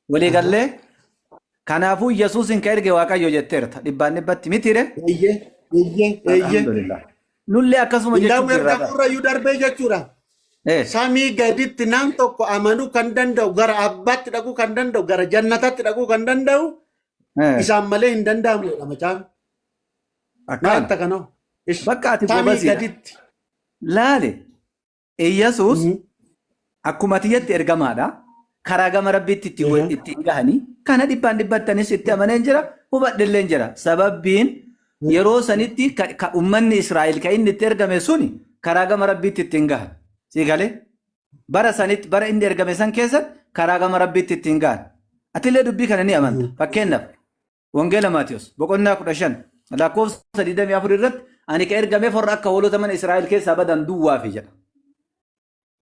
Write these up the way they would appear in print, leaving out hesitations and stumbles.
Walii gallee kanaafuu Yesuusin ka erge Waaqayyo jetteerta. Dhibbaan dhibbatti mitiire? Eeyyee, eeyyee, eeyyee. Alhamdulillah. Nullee akkasuma Indaa'u jechuu jirra. ergamurrayyuu darbee jechuudha. Samii gaditti nam tokko amanuu kan danda'u, gara abbaatti dhaquu kan danda'u, gara jannataatti dhaquu kan danda'u isaan malee hin danda'amu jedha macaafni. Maal Akkaan. itti kanoo? Ish. Bakka ati Samii gobasiidha. gaditti. Laale. Iyyasuus akkuma tiyyatti ergamaadha. Karaa gama Rabbiitti ittiin gahanii kana dhibbaan dhibbattanis itti amaneen jira, hubadhelleen jira. Sababbiin yeroo sanitti ka ummanni Israa'el ka inni itti ergame suni karaa gama Rabbiitti ittiin gahan. Sii galee? Bara sanitti, bara inni ergame san keessatti karaa gama Rabbiitti ittiin gahan. Atillee dubbii kana ni amanta. Fakkeenyaaf Wangeela Maatiyos boqonnaa 15 lakkoofsa 24 irratti ani ka ergameef warra akka hoolota mana Israa'el keessaa badan duwwaafi jedha.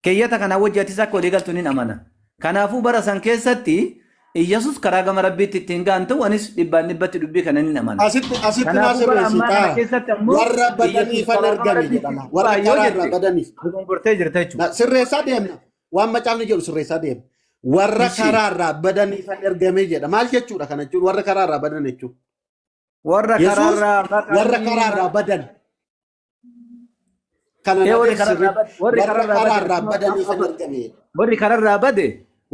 Keeyyata kanaa wajji atis akka walii galtu nin amana. Kanaafuu bara san keessatti Iyyasuus karaa gama Rabbiitti ittiin ga'an ta'uu anis dhibbaan dhibbatti dubbii kana nin amana. Asitti naa Kanaafuu bara sirreessi ammaa kana taa. keessatti ammoo Warra Iyyasuus badaniifan karaa gama ergame Rabbiitti jedhama. ittiin Warra ba'a yoo karaa irraa jette badaniif. dogongortee jirta jechuudha. Na sirreessaa deemna. Waan macaafni jedhu sirreessaa deemna. Warra Ishi. karaa irraa badaniifan ergame jedha. Maal jechuudha kana jechuun warra karaa irraa badan jechuudha? Warra Yesuus karaarraa warra baqanii karaa irraa badan. Kana Ee na warri beeksisi kararraa bade, warri warra kararraa karaa bade irraa amma badaniifan amma ergame jedha. warri kararraa bade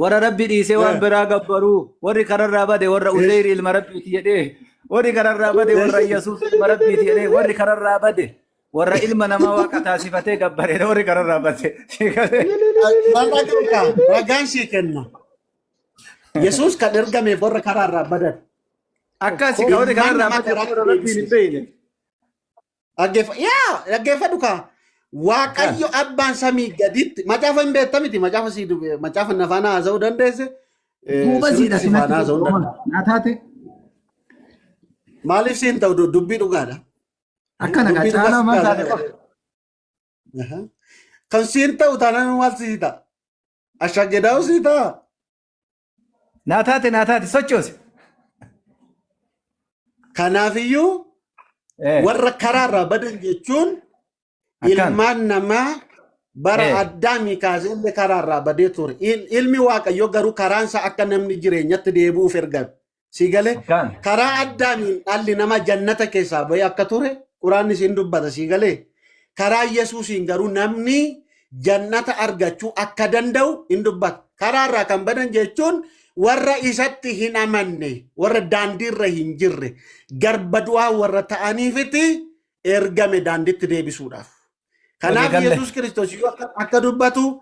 warra Rabbi dhiisee waan biraa gabbaruu, warri kararraa bade warra Uzeyri ilma Rabbiiti jedhee, warri kararraa bade warra Yesuus ilma Rabbiiti jedhee, warri kararraa bade warra ilma namaa waaqa taasifatee gabbareedha warri kararraa bade. Maal dhaga'uudha? Ragaan sii kenna. Yesuus kan ergameef warra karaa irraa badan. Akkasi ka warri Ilmaan kararraa namaa bade karaatti warra Rabbiin hin deebisuuf. beekne. Yaa dhaggeeffadhu kaa. Waaqayyo abbaan samii gaditti macaafa hin beekta miti, macaafa sii dube macaafa na faana haasa'uu dandeesse. Goobasiidha Sirriitti si sinatti faana haasa'uu hin Roman. danda'u. Naa taate Maaliif siin ta'u dubbii dhugaadha. akkana kaa Dubbii dhugaa caalaa sitti maal taate haasa'aa qofa. jira. Kan siin ta'u taanaan maal sii ta'a? Ashaggedaa'u sii ta'a? Naa taate, naa taate, sochoose. Kanaafiyyuu warra karaarraa badan jechuun Akkaan. ilmaan namaa bara Addaamii kaasee illee karaarraa badee ture. Ilmi Waaqayyoo garuu karaansa akka namni jireenyatti deebi'uuf ergame. Si galee? Akkaan. Karaa Addaamiin dhalli namaa jannata keessaa bahee akka ture Quraanni siin dubbata, si galee? Karaa Yesuusiin garuu namni jannata argachuu akka danda'u hin dubbata. Karaa irraa kan badan jechuun warra isatti hin amanne, warra daandiirra hin jirre, garba du'aa warra ta'aniifiti ergame daanditti deebisuudhaaf. Kanaaf Waliigalle. Yesuus Kiristoos yoo akka dubbatu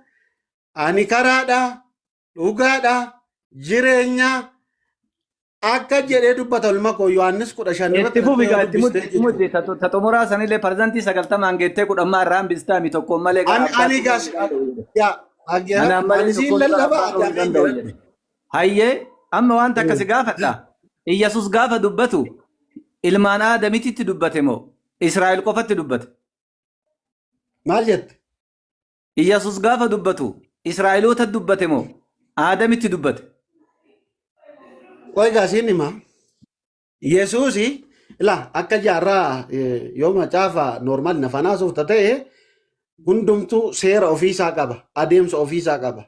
ani karaadha, dhugaadha, jireenya akka jedhee dubbata ilma koo Yohaannis 15 Itti irratti fufi dhaqxee gaa yoo itti muddi, dubbistee itti muddi. jechuudha. Ta xumuraa sanillee parsantii 90n geettee kudhammaa irraa hambistaami tokkoon malee gara Ani ani abbaatti gaas dhufuu hin danda'u jedhe. yaa Anaan malee ani siin tokkoon gara lallabaa abbaa dhufuu hin ati ameen danda'u jedhadhu. jedhe. Hayyee, amma waan takka si gaafadha. Iyyasuus gaafa dubbatu ilmaan Aadamititti dubbate moo Israa'el qofatti dubbate? Maal jette? Iyyasuus gaafa dubbatu Israa'eloota dubbate moo Aadamitti dubbate? Qoy gaa siin hima. Yesuusi ila akka jaarraa yoo macaafa normal na fanaa suufta ta'e hundumtuu seera ofiisaa qaba, adeemsa ofiisaa qaba.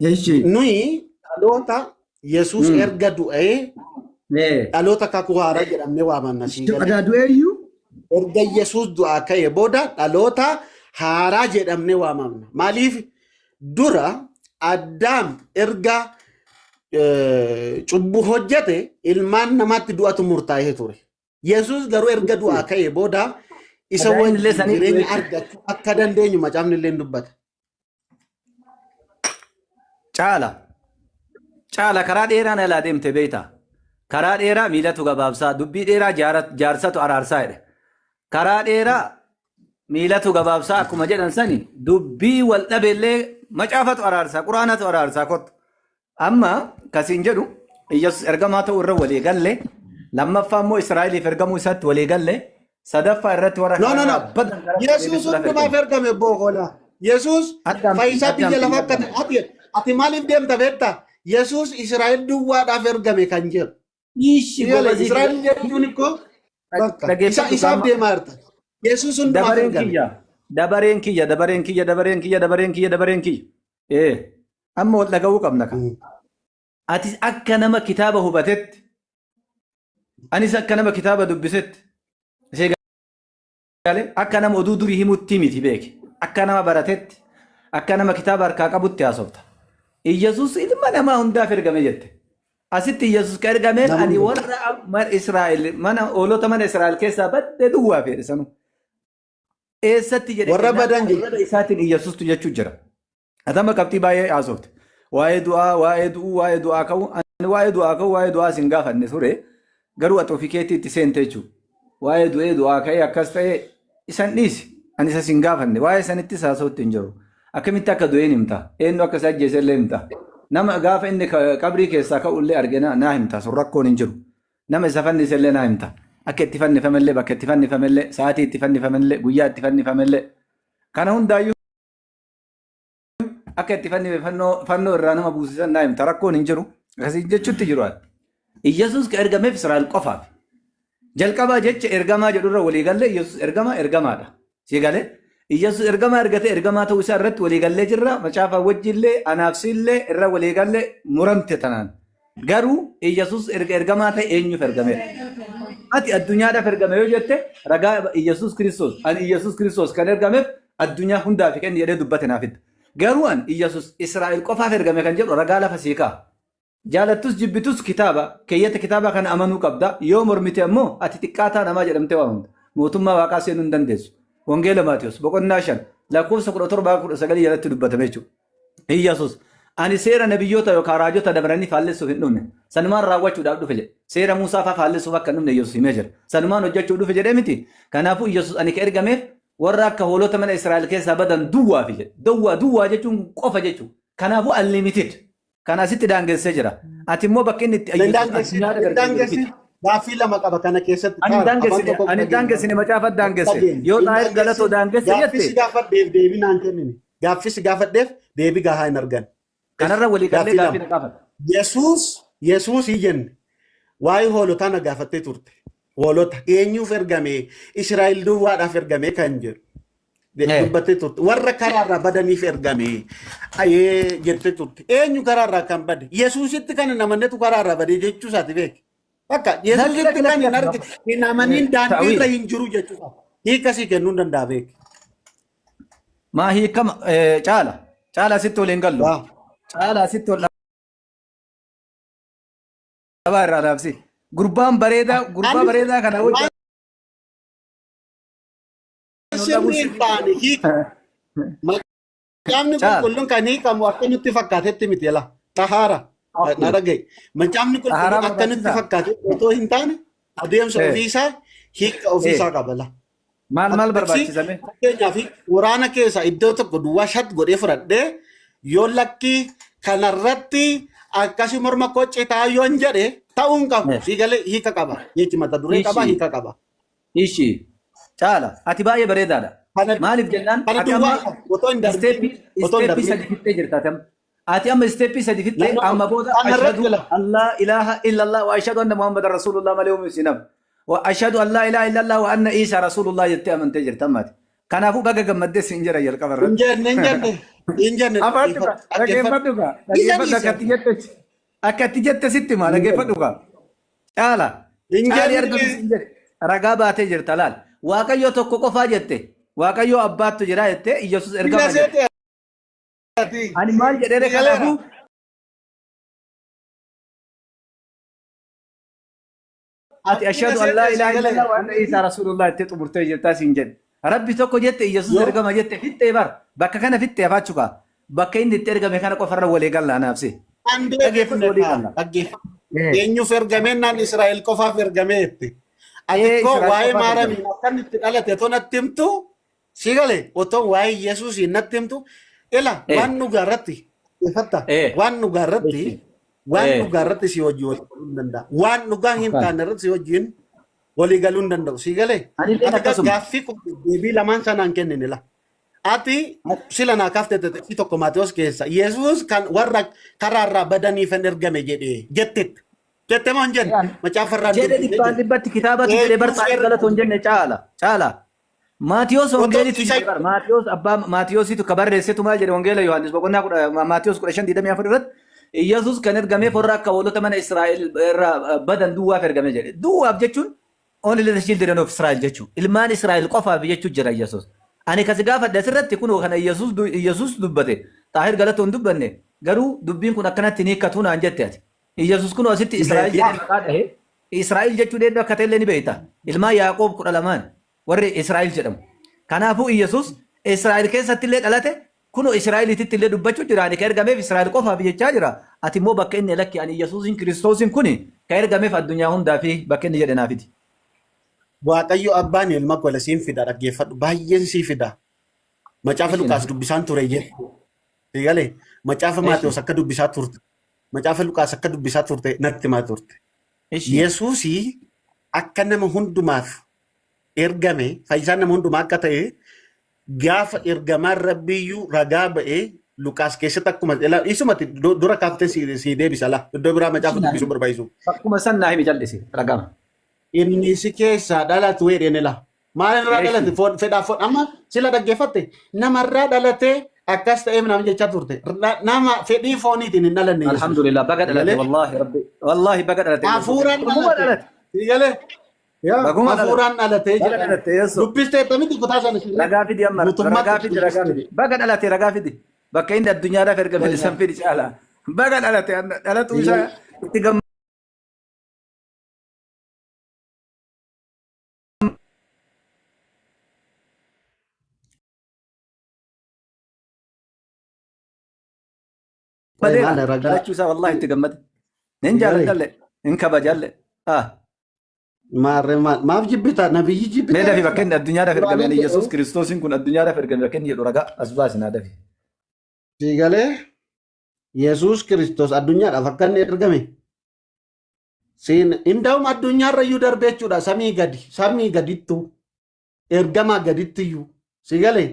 Eshi. Nuyi dhaloota Yesuus erga du'ee dhaloota kakuu haaraa jedhamnee waamamna, sii galee. Adaa du'eeyyuu. Erga Yesuus du'aa ka'e booda dhaloota haaraa jedhamnee waamamna. Maaliif dura Addaam erga cubbuu hojjete ilmaan namaatti du'atu murtaa'ee ture. Yesuus garuu erga du'aa ka'e booda isa Adaa inni illee wajjin saniif jireenya du'e. argachuu akka dandeenyu macaafni illee dubbata. Caala. Caala, karaa dheeraa na ilaa deemte beekta. Karaa dheeraa miilatu gabaabsaa, dubbii dheeraa jaarsatu araarsaa jedhe. Karaa dheeraa miilatu gabaabsaa akkuma jedhan sani dubbii wal dhabeellee macaafatu araarsaa, quraanatu araarsaa kottu. Amma kasiin jedhu Iyyasuus ergamaa ta'uu irra walii galle, lammaffaa immoo Israa'eliif ergamuu isaatti walii galle, sadaffaa irratti warra No, no, no. karaarraa badan gara Yesuus deebisuudhaaf hundumaaf ergame. ergame bookola. Yesuus Addaam fayyisaa addaam biyya lafaa akka ergame. ta'e ati maaliif deemta beektaa? Yesuus Israa'el duwwaadhaaf ergame kan jedhu. Ishi Galee gobazii Israa'el jechuun ikkoo bakka isa dhageeffadhu isaaf qaama. deemaa jirta. Yesuus hundumaaf Dabareen ergame. kiyya, dabareen kiyya, dabareen kiyya, dabareen kiyya, dabareen kiyya, dabareen kiyya. Ee, amma wal dhaga'uu qabna kan. Atis akka nama kitaaba hubatetti, anis akka nama kitaaba dubbisetti, ishee galee akka nama oduu durii himutti miti beeki. Akka nama baratetti, akka nama kitaaba harkaa qabutti haasofta. Iyyasuus ilma namaa hundaaf ergame jette. Asitti Iyyasuus ka ergameef Nama ani hunda. warra mana Israa'el mana hoolota mana Israa'el keessaa badde duwwaaf jedhe sanuu. Eessatti jedhe Warra jennaan badan arraba jechuudha. isaatiin Iyyasuustu jechuu jira. Atama qabxii baay'ee haasofte. Waa'ee du'aa, waa'ee du'uu, waa'ee du'aa ka'uu. Ani waa'ee du'aa ka'uu, waa'ee du'aa sin gaafanne ture. Garuu ati ofii keetii itti seente jechuudha. Waa'ee du'ee du'aa ka'ee akkas ta'ee isan dhiisi. Ani isa sin gaafanne. Waa'ee sanittis haasa'utti hin jiru. Akkamitti akka du'een himta? Eenyu akka isa ajjeese illee himta? Nama gaafa inni qabrii keessaa ka'u illee arge naa himta. Sun rakkoon hin jiru. Nama isa fannise illee naa himta. Akka itti fannifame illee, bakka itti fannifame illee, sa'aatii itti fannifame illee, guyyaa itti fannifame illee. Kana hundaayyuu akka itti fannifame fannoo irraa nama buusisan naa himta. Rakkoon hin jiru. Akkasii jechuutti jiru ati. Iyyasuus ka ergameef Israa'el qofaaf. Jalqabaa jecha ergamaa jedhurra walii galle Iyyasuus ergamaa ergamaadha. Si galee Iyyasuus ergamaa ergate ergamaa ta'uu isaa irratti walii gallee jirra. Macaafa wajjillee anaaf siillee irra walii galle muramte tanaan. Garuu Iyyasuus erga ergamaa ta'e eenyuuf ergameera? Ati addunyaadhaaf ergame yoo jette ragaa Iyyasuus Kiristoos ani Iyyasuus Kiristoos kan ergameef addunyaa hundaaf kenni jedhee dubbate naaf hidda. Garuu an Iyyasuus Israa'el qofaaf ergame kan jedhu ragaa lafa sii kaa'a. Jaalattus jibbitus kitaaba, keeyyata kitaabaa kana amanuu qabda. Yoo mormite ammoo ati xiqqaataa namaa jedhamtee waamamta. Mootummaa Waaqaa seenuu hin dandeessu. Wangeela Maatewos boqonnaa 5 lakkoofsa 17-19 jalatti dubbatame jechuudha. Iyyasuus ani seera nabiyyoota yookaan raajota dabranii faallessuuf hin dhufne. Sanumaan raawwachuudhaaf dhufe jedhe. Seera Muusaa faa faallessuuf akka hin dhufne Iyyasuus himee jira. Sanumaan hojjechuuf dhufe jedhee miti. Kanaafuu Iyyasuus ani ka ergameef warra akka hoolota mana Israa'el keessaa badan duwwaafi jedhe. Duwwaa duwwaa jechuun qofa jechuudha. Kanaafuu unlimited. Kana asitti daangessee jira. Ati immoo bakka inni itti Hin Iyyasuus daangessin, addunyaadhaaf hin ergame jedhu daangessin. fidi. Gaaffii lama qaba kana keessatti Ani hin taara. Afaan daangessine, tokko ani hin dhageenya. daangessine macaafa daangesse. Dhageenya. Yoo Hin Xaahir Galatoo daangessin. daangesse Gaaffii jette si gaafadheef deebii naan kennine. Gaaffii si gaafadheef deebii gahaa hin arganne. kanarra walii gallee Gaaffii gaaffii lama. na gaafata. Yesuus Yesuus hin jenne waa'ee hoolotaa na gaafattee turte. Hoolota eenyuuf ergame? Israa'el duwwaadhaaf ergame kan jedhu. Dubbattee turte. Warra karaarraa badaniif ergame ayee jettee turte. Eenyu karaarraa kan bade? Yesuusitti kan hin amannetu karaarraa bade jechuu isaati beeki. Bakka Lakki Yesuusitti lakki kan lakki hin lakki. arge hin amaniin daandii irra Ta'wiil. hin jiru jechuu isaati. Hiika sii kennuu hin danda'a beeki. Maa hiikama caala. Caala asitti waliin gallu. Waa. Caala asitti wal dhabaa irraa dhaabsi. Gurbaan bareedaa gurbaa Ani bareedaa kana wajjin waan wal dhabuu sirrii hin sirrii taane hiika. Macaafni Caala. qulqulluun kan hiikamu akka nutti fakkaatetti miti yala. Xahaara. Na dhaga'i. Macaafni Xaharaa qulqulluun akka nutti barbaachisaa? fakkaatetti otoo hin taane adeemsa ofiisaa hiika ofiisaa qaba la. Maal maal Aksi barbaachisame? fakkeenyaaf waraana keessa iddoo tokko duwwaa shat godhee fudhadhee yoo lakkii kanarratti akkasi morma koo citaa yoon jedhe ta'uu hin qabu. Sii galee hiika qaba. Jechi mata duree qaba Ishi. hiika qaba. Ishi. Caala. Ati baay'ee bareedaadha. Kana Maaliif jennaan kana ati duwwaa amma otoo hin darbiin isteeppii otoo hin isteeppii darbiin. sadi fixxee jirta ati amma. Ati amma isteeppii sadi fixxee No, no. amma booda Kana irratti ashhadu la. an laa ilaaha illallah wa ashhadu anna muhammadan rasulullah malee homaa hin hafu. Wa ashhadu an laa ilaaha illallah wa anna Iisaa rasulullah jettee amantee jirta amma ati. Kanaafuu baga gammaddee siin jira jalqaba Hin irratti. jenne hin jenne hin jenne Afaan dhugaa dhaggeeffadhu. dhaggeeffadhu gaa Isa dhaggeeffadhu dhiise. akka ati jette akka ati jette sitti maa Hin jenne. dhaggeeffadhu gaa. Caala Hin caalii argatu jenne. siin jedhe ragaa baatee jirta laal. Waaqayyo tokko qofaa jette Waaqayyo abbaattu jira jette Iyyasuus Bila ergamaa jette. seete ati. Ani maal jedheere Si galeera. kanaafuu ati Bila ashhadu an laa seete si ilaaha galeera. illallah wa anna Iisaa rasuulullah jettee xumurtee jirtaa siin jedhe. Rabbi tokko jette Iyyasuus Yoo ergama jette fixxee bar bakka kana fixxee afaachuu kaa bakka inni itti ergame kana qofarra walii galla anaaf si. an Dhageeffadhu deebifne walii kaa galla. dhaggeeffadhu. Eh. Eenyuuf ergameen Israa'el qofaaf ergamee jette. Ati Ee koo Israa'el waa'ee qofaaf ergame. maaramiin akkan itti dhalate otoo natti himtu si gale otoo waa'ee Yesuusiin natti himtu ila Eh. waan dhugaa irratti dhaggeeffatta Eh. waan dhugaa irratti Ishi. waan Eh. dhugaa irratti si wajjin walii galuu hin danda'a. Waan dhugaa hin Akkaan. taane irratti si wajjin walii galuu hin danda'u. Si galee Anilleen ati akkasuma. gaaffii kun deebii lamaan sanaan kennine la. Ati sila naa kaafte xixixii tokko Maatewos keessa Yesuus kan warra karaarraa badaniif hin ergame jedhee jettetti. Jette moo hin jenne? Macaafa irraa Jedhe dubbisee dhibbaan jette. dhibbatti kitaabatu jedhe bar Eenyuuf xaa'ee ergame? galatoo hin jenne caala. Caala. Maatiyos Otoo wangeelitu isa jedhe bar Maatiyos abbaa Maatiyositu ka barreessetu maal jedhe wangeela Yohaannis boqonnaa kudha Maatiyos 15:24 irratti Iyyasuus kan ergameef warra akka hoolota mana Israa'el irraa badan duwwaaf ergame jedhe. Duwwaaf jechuun only the children of Israel jechuudha. Ilmaan Israa'el qofaaf jechuu jira Iyyasuus. Ani kasi gaafadhe asirratti kunoo kana Iyyasuus dubbate. Xaahir Galatoo hin dubbanne. Garuu dubbiin kun akkanatti ni hiikkatu naan jette ati. Iyyasuus kunoo asitti Israa'el jedhee maqaa dhahe. Israa'el jechuun eenyu akka ta'ellee ni beekta. Ilmaan Yaaqoob 12n warri Israa'el jedhamu. Kanaafuu Iyyasuus Israa'el keessatti illee dhalate kunoo Israa'eliititti illee dubbachuu jira. Ani ka ergameef Israa'el qofaaf jechaa jira. Ati immoo bakka inni lakki ani Iyyasuusin Kiristoosiin kuni ka ergameef addunyaa hundaa fi bakka inni jedhe naa fidi. Waaqayyo abbaan ilma gola siin fida, dhaggeeffadhu, baay'een sii fida. Macaafa Luqaas dubbisaan ture jedhe. Galee macaafa Maatewos akka dubbisaa turte. Macaafa Luqaas akka dubbisaa turte natti himaa turte. Yesuusii akka nama hundumaaf ergame, fayyisaan nama hundumaa akka ta'e gaafa ergamaan rabbiyyuu ragaa ba'ee Luqaas keessatti akkuma isumatti dura kaaftee si deebisa laa iddoo biraa macaafa dubbisuu barbaachisu. Akkuma san naa himi cal'isi ragama. Inni si keessaa dhalatu jedheen laa. Maal irraa dhalate? Foon fedhaa foon amma sila dhaggeeffatte namarraa dhalate akkas ta'eef nama jechaa turte. Nama fedhii fooniitiin hin dhalanne Yesuus. Alhamdulillah baga dhalate. Galee? Wallahi rabbi wallahi baga dhalate Yesuus. Hafuuraan Baguma dhalate. dhalate. Si galee? Yaa, Baguma dhalate. hafuuraan dhalatee Baga jedhama. dhalate Yesuus. Dubbistee akkamitti kutaa sana si Ragaa fidi amma guutummaatti ragaa fidi ragaa dubbistee. fidi. Baga dhalate ragaa fidi. Bakka inni addunyaadhaaf ergame Wayyaa. san fidi caala. Baga dhalate dhalatuu isaa itti Qoy gammadeera. maal ragaa Dhalachuu isaa wallahi itti gammade. Nin galee jaaladhalle hin kabajalle. Ah. Maarree maal maaf jibbita nabiyyi Mee jibbita dafi bakka inni addunyaadhaaf ergame Quraanaan ani Yesuus jedhu Kiristoosiin kun addunyaadhaaf ergame bakka inni jedhu ragaa as baasi naa dafi. si galee Yesuus Kiristoos addunyaadhaaf akka inni ergame siin indaa'um addunyaarra iyyuu darbee jechuudha samii gadi samii gadittu ergamaa gaditti iyyuu si galee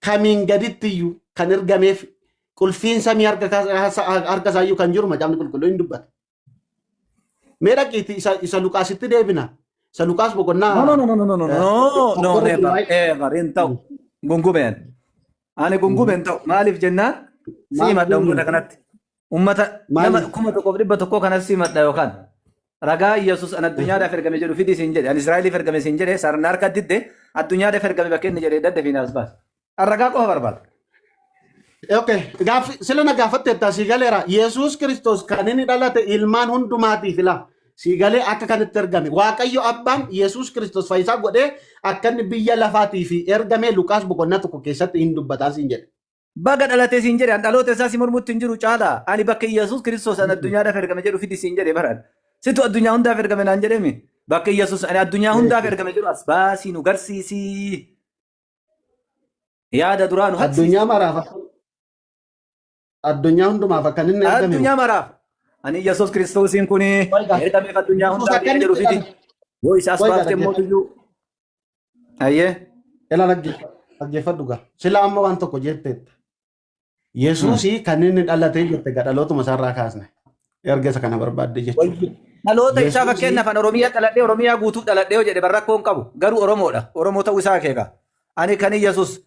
kamiin gaditti iyyuu kan ergameef qulfiin samii harka harka isaa iyyuu kan jiru macaafni qulqulluu hin dubbata. Mee dhaqiitti isa Luqaasitti deebina. Isa Luqaas No, boqonnaa no, no, no, no, no, no, no, no, tokkorra never, waa'ee ever hin ta'u. Gungumeen. Ani gungumeen hin ta'u. Maaliif jennaan si maal himadha uummata gungumte? kanatti. Uummata nama Maaliif? 1100 kanas si himadha yookaan ragaa Yesuus an addunyaadhaaf ergame jedhu fidi siin jedhe. Ani Israa'eliif ergame siin jedhe sarna harka didde addunyaadhaaf ergame bakka inni jedhe dadda fi naas baas. An ragaa qofa barbaada. Okay, gaaffi sila na gaafatteetta sii galeera. Yesuus Kiristoos kan inni dhalate ilmaan hundumaatiif ila. Sii galee akka kanatti ergame. Waaqayyo abbaan Yesuus Kiristoos fayyisaa godhee akka inni biyya lafaatiif ergame Luqaas boqonnaa 1 keessatti hin dubbataa siin jedhe. Baga dhalate siin jedhe an dhaloota isaa si mormutti hin jiru caala. Ani bakka Yesuus Kiristoos an addunyaadhaaf ergame jedhu fidi siin jedhe baran. Situ addunyaa hundaaf ergame naan jedhemi. Bakka Yesuus ani addunyaa hundaaf ergame jedhu as baasii nu garsiisii. Yaada duraa nu haqsiisi. Addunyaa maraaf addunyaa hundumaaf akka inni ergame. Addunyaa maraaf. Ani Yesuus Kiristoosiin kun Wayga. ergameef addunyaa Yesuus hundaaf akka inni jedhu itti fidi. dhalate. Yoo isa as Wayga baafte immoo dhaggeeffadhu. tuyyuu. Ayyee. Ila dhaggeeffadhu gaa. Sila amma waan tokko jetteetta. Yesuusii kan inni dhalatee jette gaa dhalootuma isaarraa kaasne. Erga isa kana barbaadde jechuudha. Dhaloota isaa Yesuusii fakkeenyaaf an Oromiyaa dhaladhee Oromiyaa guutuu dhaladhee yoo jedhe barrakkoo hin qabu. Garuu Oromoodha. Oromoo ta'uu isaa akeeka. Ani kan Yesuus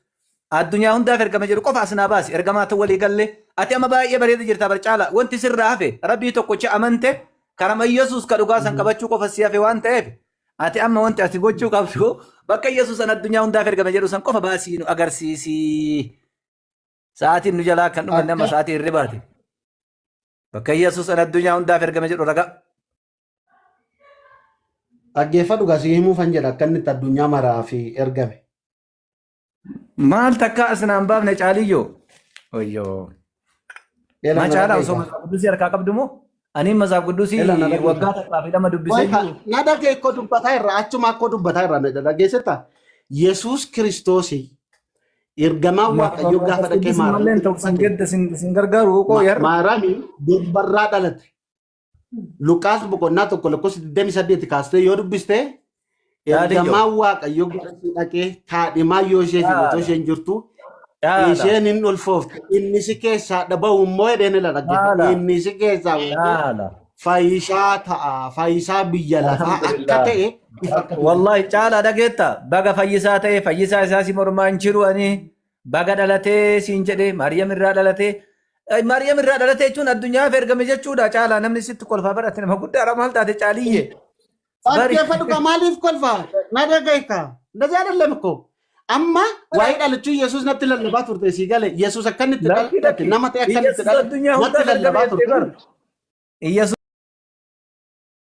addunyaa hundaaf ergame jedhu qofa as naa baasi. Ergamaa ta'uu walii galle. Ati amma baay'ee bareeda jirta bar caala. Wanti sirraa hafe rabbii tokkocha amante karama Yesuus ka dhugaa san qabachuu qofa si hafe waan ta'eef ati amma wanti ati gochuu qabdu bakka Yesuus an addunyaa hundaaf ergame jedhu san qofa baasii nu agarsiisi. Sa'aatiin nu jalaa kan dhumanne amma akka sa'aatii hirribaati. Bakka Yesuus an addunyaa hundaaf ergame jedhu ragaa. Dhaggeeffadhu gaa si himuufan jedha akka inni itti addunyaa maraa fi ergame. Maal takka as naan baafne caaliyyoo? Wayyoo. Ela Maa na caalaa osoo dhageessa. Matsaaf Qudduusii harkaa qabdu moo? Ani Matsaaf Qudduusii Ela na dhageessa. waggaa 1 fi 2 dubbisee Wayita jiru. na dhagee akkoo dubbataa irra achuma akkoo dubbataa irra na dhageessetta. Yesuus Kiristoosii ergamaan Waaqayyoo gaafa Matsaaf dhaqee Qudduusii malleen Maaramitti ta'u sin dubbate gadda sin gargaaru qoo yarra. Maarami durbarraa dhalate. Luqaas boqonnaa 1 lakkoofsa 28 kaastee yoo dubbiste Caaliyyoo. ergamaan Waaqayyoo gara ishee dhaqee kaadhimaa yoo ishee fi otoo Caala. isheen jirtu Caala. isheen hin ulfoofte inni si keessaa dhabahu immoo jedheen ila dhaggeeffadhu Caala. inni si keessaa bahee Caala. fayyisaa ta'a fayyisaa biyya lafaa akka Alhamdulillah. ta'e ifa akka ta'e. Wallahi caalaa dhageetta baga fayyisaa ta'e fayyisaa isaa si mormaa hin jiru ani baga dhalatee siin jedhe Maariyaam irraa dhalatee Maariyaam irraa dhalate jechuun addunyaaf ergame jechuudha. Caalaa, namni sitti kolfaa barate nama guddaadha. Maal taate, Caaliyye? Bari. Dhaggeeffadhu kaa, maaliif kolfa? Na dhaga'i kaa. እንደዚህ አይደለም እኮ። Amma waa'ee dhalachuu Yesuus natti lallabaa turte, sii gale. Yesuus akka inni itti Lakki dhalate lakki. nama ta'e akka inni itti Iyyasuus dhalate addunyaa natti hundaaf ergame lallabaa jettee turte. bara. Iyyasuus